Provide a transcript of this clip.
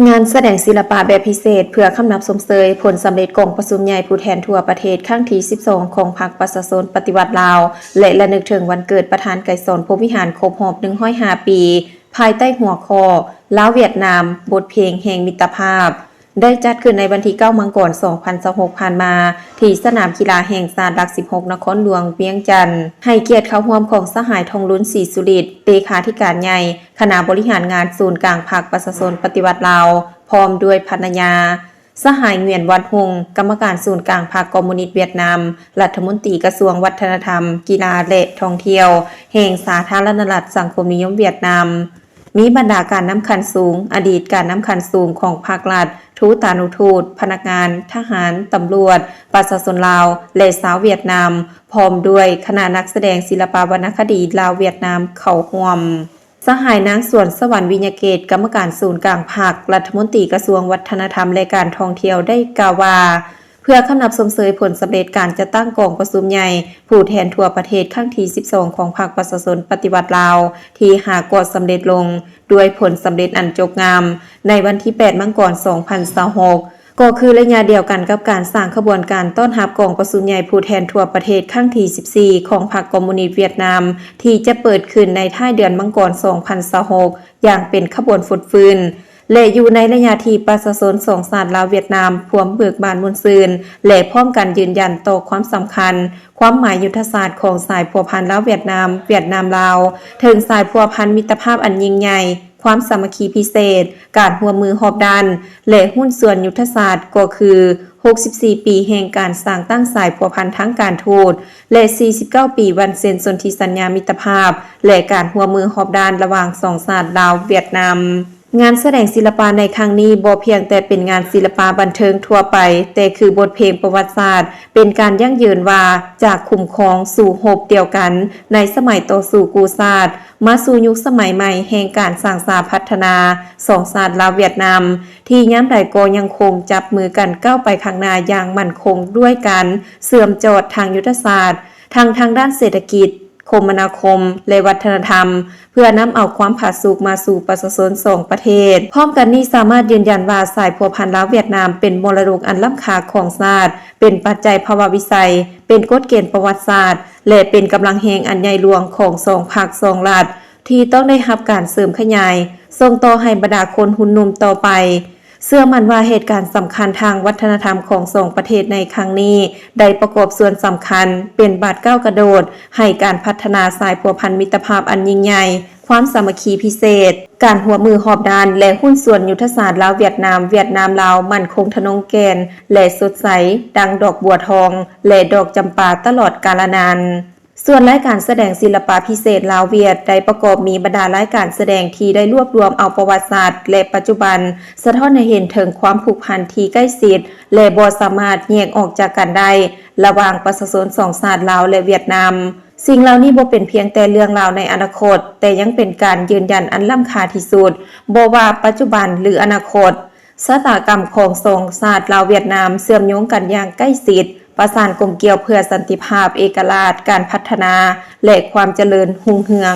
ງານສະແດງສິລະປະແບບພິເສດ ເພື່ອຄຳນັບຊົມເຊີຍຜົນສຳເລັດກອງປະຊຸມໃຫຍ່ຜູ້ແທນທົ່ວປະເທດຄັ້ງທີສິບສອງ ຂອງພັກປະຊາຊົນປະຕິວັດລາວ ແລະ ລະນຶກເຖິງວັນເກີດປະທານໄກສອນ ພົມວິຫານ ຄົບຮອບໜຶ່ງຮ້ອຍຫ້າປີ ພາຍໃຕ້ຫົວຂໍ້ ລາວຫວຽດນາມ ບົດເພງແຫ່ງມິດຕະພາບ ໄດ້ຈັດຂຶ້ນໃນວັນທີເກົ້າ ມັງກອນ ສອງພັນຊາວຫົກ ຜ່ານມາ ທີ່ສະໜາມກິລາແຫ່ງຊາດຫຼັກສິບຫົກ ນະຄອນຫຼວງວຽງຈັນ, ໃຫ້ກຽດເຂົ້າຮ່ວມຂອງສະຫາຍ ທອງລຸນ ສີສຸລິດ ເລຂາທິການໃຫຍ່ ຄະນະບໍລິຫານງານສູນກາງພັກປະຊາຊົນປະຕິວັດລາວ ພ້ອມດ້ວຍພັນລະຍາ, ສະຫາຍ ຫງວຽນ ວັນຫົງ ກຳມະການສູນກາງພັກຄອມມູນິດຫວຽດນາມ, ລັດຖະມົນຕີກະຊວງວັດທະນະທຳ, ກິລາ ແລະ ທ່ອງທ່ຽວ ແຫ່ງສາທາລະນະລັດສັງຄົມນິຍົມຫວຽດນາມ, ມີບັນດາການນຳຂັ້ນສູງ, ອະດີດການນຳຂັ້ນສູງຂອງພັກລັດ, ທູຕານຸທູດ, ພະນັກງານ, ທະຫານ, ຕຳຫຼວດ, ປະຊາຊົນລາວ ແລະ ຊາວຫວຽດນາມ, ພ້ອມດ້ວຍຄະນະນັກສະແດງສິລະປະວັນນະຄະດີລາວຫວຽດນາມເຂົ້າຮ່ວມ. ສະຫາຍ ນາງ ສວນສະຫວັນ ວິຍະເກດ ກຳມະການສູນກາງພັກ, ລັດຖະມົນຕີກະຊວງວັດທະນະທຳ ແລະ ການທ່ອງທ່ຽວ ໄດ້ກ່າວວ່າ, ເພື່ອຄຳນັບຊົມເຊີຍຜົນສຳເລັດການຈັດຕັ້ງກອງປະຊຸມໃຫຍ່ຜູ້ແທນທົ່ວປະເທດຄັ້ງທີສິບສອງ ຂອງພັກປະຊາຊົນປະຕິວັດລາວ ທີ່ຫາກໍສຳເລັດລົງດ້ວຍຜົນສຳເລັດອັນຈົບງາມ ໃນວັນທີແປດ ມັງກອນ ສອງພັນຊາວຫົກ ກໍຄືໄລຍະດຽວກັນກັບການສ້າງຂະບວນການຕ້ອນຮັບກອງປະຊຸມໃຫຍ່ຜູ້ແທນທົ່ວປະເທດຄັ້ງທີສິບສີ່ ຂອງພັກຄອມມູນິດຫວຽດນາມ ທີ່ຈະເປີດຂຶ້ນໃນທ້າຍເດືອນມັງກອນ ສອງພັນຊາວຫົກ ຢ່າງເປັນຂະບວນຟົດຟື້ນ ແລະ ຢູ່ໃນໄລຍະທີ່ປະຊາຊົນສອງຊາດລາວ-ຫວຽດນາມ ພວມເບີກບານມ່ວນຊື່ນ ແລະ ພ້ອມກັນຢືນຢັນຕໍ່ຄວາມສຳຄັນ, ຄວາມໝາຍຍຸດທະສາດຂອງສາຍພົວພັນລາວ-ຫວຽດນາມ, ຫວຽດນາມ-ລາວ, ເຖິງສາຍພົວພັນມິດຕະພາບອັນຍິ່ງໃຫຍ່, ຄວາມສາມັກຄີພິເສດ, ການຮ່ວມມືຮອບດ້ານ ແລະ ຫຸ້ນສ່ວນຍຸດທະສາດ ກໍຄື ຫົກສິບສີ່ປີແຫ່ງການສ້າງຕັ້ງສາຍພົວພັນທາງການທູດ ແລະ ສີ່ສິບເກົ້າປີວັນເຊັນສົນທິສັນຍາມິດຕະພາບ ແລະ ການຮ່ວມມືຮອບດ້ານລະຫວ່າງສອງຊາດລາວ-ຫວຽດນາມ. ງານສະແດງສິລະປະໃນຄັ້ງນີ້ບໍ່ພຽງແຕ່ເປັນງານສິລະປະບັນເທີງທົ່ວໄປ, ແຕ່ຄືບົດເພງປະຫວັດສາດ ເປັນການຢັ້ງຢືນວ່າ ຈາກຂຸມຂອງສູ້ຮົບດຽວກັນໃນສະໄໝຕໍ່ສູ້ກູ້ຊາດ ມາສູ່ຍຸກສະໄໝໃໝ່ແຫ່ງການສ້າງສາພັດທະນາສອງຊາດລາວ-ຫວຽດນາມ ທີ່ຍາມໃດກໍຍັງຄົງຈັບມືກັນກ້າວໄປຂ້າງໜ້າຢ່າງໝັ້ນຄົງດ້ວຍການເຊື່ອມຈອດທາງຍຸດທະສາດ, ທັງທາງດ້ານເສດຖະກິດ, ຄົມມະນາຄົມ ແລະ ວັດທະນະທຳ ເພື່ອນຳເອົາຄວາມຜາສຸກມາສູ່ປະຊາຊົນສອງປະເທດ. ພ້ອມກັນນີ້ສາມາດຢືນຢັນວ່າ ສາຍພົວພັນລາວ-ຫວຽດນາມເປັນມໍລະດົກອັນລ້ຳຄ່າຂອງຊາດ, ເປັນປັດໄຈພາວະວິໄສ, ເປັນກົດເກນປະຫວັດສາດ ແລະ ເປັນກຳລັງແຮງອັນໃຫຍ່ຫຼວງຂອງສອງພັກສອງລັດ ທີ່ຕ້ອງໄດ້ຮັບການເສີມຂະຫຍາຍ ສົ່ງຕໍ່ໃຫ້ບັນດາຄົນຮຸ່ນໜຸ່ມຕໍ່ໄປ. ເຊື່ອໝັ້ນວ່າເຫດການສຳຄັນທາງວັດທະນະທຳຂອງສອງປະເທດໃນຄັ້ງນີ້ ໄດ້ປະກອບສ່ວນສຳຄັນເປັນບາດກ້າວກະໂດດໃຫ້ການພັດທະນາສາຍພົວພັນມິດຕະພາບອັນຍິ່ງໃຫຍ່, ຄວາມສາມັກຄີພິເສດ, ການຮ່ວມມືຮອບດ້ານ ແລະ ຫຸ້ນສ່ວນຍຸດທະສາດລາວ-ຫວຽດນາມ, ຫວຽດນາມ-ລາວ ໝັ້ນຄົງທະນົງແກ່ນ ແລະ ສົດໃສ ດັ່ງດອກບົວທອງ ແລະ ດອກຈຳປາຕະຫຼອດກາລະນານ. ສ່ວນລາຍການສະແດງສິລະປະພິເສດລາວ-ຫວຽດ ໄດ້ປະກອບມີບັນດາລາຍການສະແດງທີ່ໄດ້ລວບລວມເອົາປະຫວັດສາດ ແລະ ປັດຈຸບັນ ສະທ້ອນໃຫ້ເຫັນເຖິງຄວາມຜູກພັນທີ່ໃກ້ຊິດ ແລະ ບໍ່ສາມາດແຍກອອກຈາກກັນໄດ້ ລະຫວ່າງປະຊາຊົນສອງຊາດລາວ ແລະ ຫວຽດນາມ. ສິ່ງເຫຼົ່ານີ້ບໍ່ເປັນພຽງແຕ່ເລື່ອງລາວໃນອະນາຄົດ, ແຕ່ຍັງເປັນການຢືນຢັນອັນລ້ຳຄ່າທີ່ສຸດ, ບໍ່ວ່າປັດຈຸບັນ ຫຼື ອະນາຄົດ. ຊະຕາກຳຂອງສອງຊາດລາວ-ຫວຽດນາມເຊື່ອມໂຍງກັນຢ່າງໃກ້ຊິດ, ປະສານກົມກ່ຽວເພື່ອສັນຕິພາບ, ເອກະລາດ, ການພັດທະນາ ແລະ ຄວາມຈະເລີນຮຸ່ງເຮືອງ.